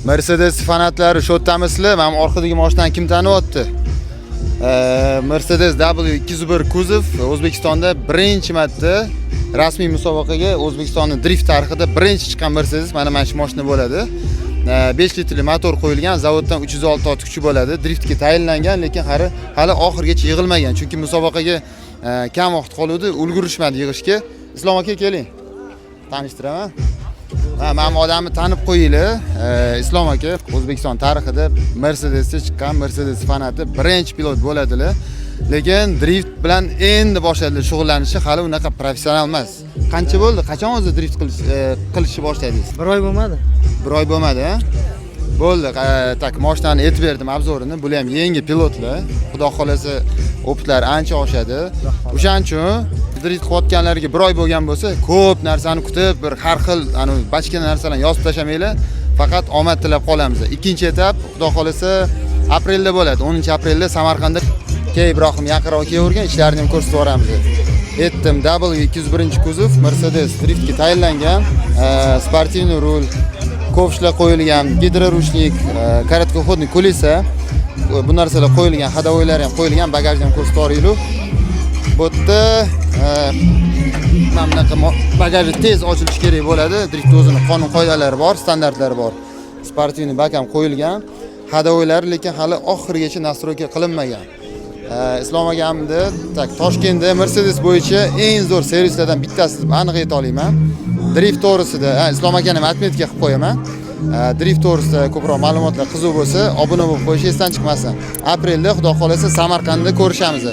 Mercedes fanatlari shu yerdamisizlar? Mana bu orqadagi mashinani kim tanyapti? Mercedes W201 kuzov O'zbekistonda birinchi marta rasmiy musobaqaga, O'zbekistonni drift tarixida birinchi chiqqan Mercedes mana shu mashina bo'ladi. 5 litrli motor qo'yilgan, zavoddan 306 ot kuchi bo'ladi. Driftga tayinlangan, lekin hali oxirigacha yig'ilmagan, chunki musobaqaga kam vaqt qoluvdi, ulgurishmadi yig'ishga. Islom aka, keling. Tanishtiraman. Ha, mana bu odamni tanib qo'yinglar. Islom aka O'zbekiston tarixida Mercedesda chiqqan Mercedes fanati birinchi pilot bo'ladilar. Lekin drift bilan endi boshladilar shug'ullanishni, hali unaqa professional emas. Qancha bo'ldi? Qachon o'zi drift qilishni boshladingiz? Bir oy bo'lmadi. Bir oy bo'lmadi, ha? Bo'ldi. Так, mashinani aytib berdim обзор ini. Bular ham yangi pilotlar. Xudo xolasa, опыт lari ancha oshadi. O'shaning uchun drift qilayotganlarga bir oy bo'lgan bo'lsa, ko'p narsani kutib, bir har xil anavi bachkana narsalarni yozib tashlamanglar. Faqat omad tilab qolamiz. Ikkinchi etap, Xudo xolasa, aprelda bo'ladi. 10-aprelda Samarqandda. Key, Ibrohim, yaqinroq kelavergan, ishlarini ham ko'rsatib yuboramiz. Aytdim, W201 kuzov Mercedes driftga tayinlangan, спортивный rul, ковш lar qo'yilgan, гидроручник, короткоходный колеса, bu narsalar qo'yilgan, ходовой lar ham qo'yilgan, bagajni ham ko'rsatib yuboraylik. Bu yerda mana bunaqa bagaji tez ochilishi kerak bo'ladi. Drift o'zini qonun qoidalari bor, standartlari bor. Спортивный bak ham qo'yilgan. Ходовой lari lekin hali oxirigacha настройка qilinmagan. Islom akamni, так, Toshkentda Mercedes bo'yicha eng zo'r servislardan bittasi deb aniq ayta olaman. Drift to'g'risida, ha, Islom akani ham отметка qilib qo'yaman. Drift to'g'risida ko'proq ma'lumotlar qiziq bo'lsa, obuna bo'lib qo'yish esdan chiqmasin. Aprelda, Xudo xolasa, Samarqandda ko'rishamiz.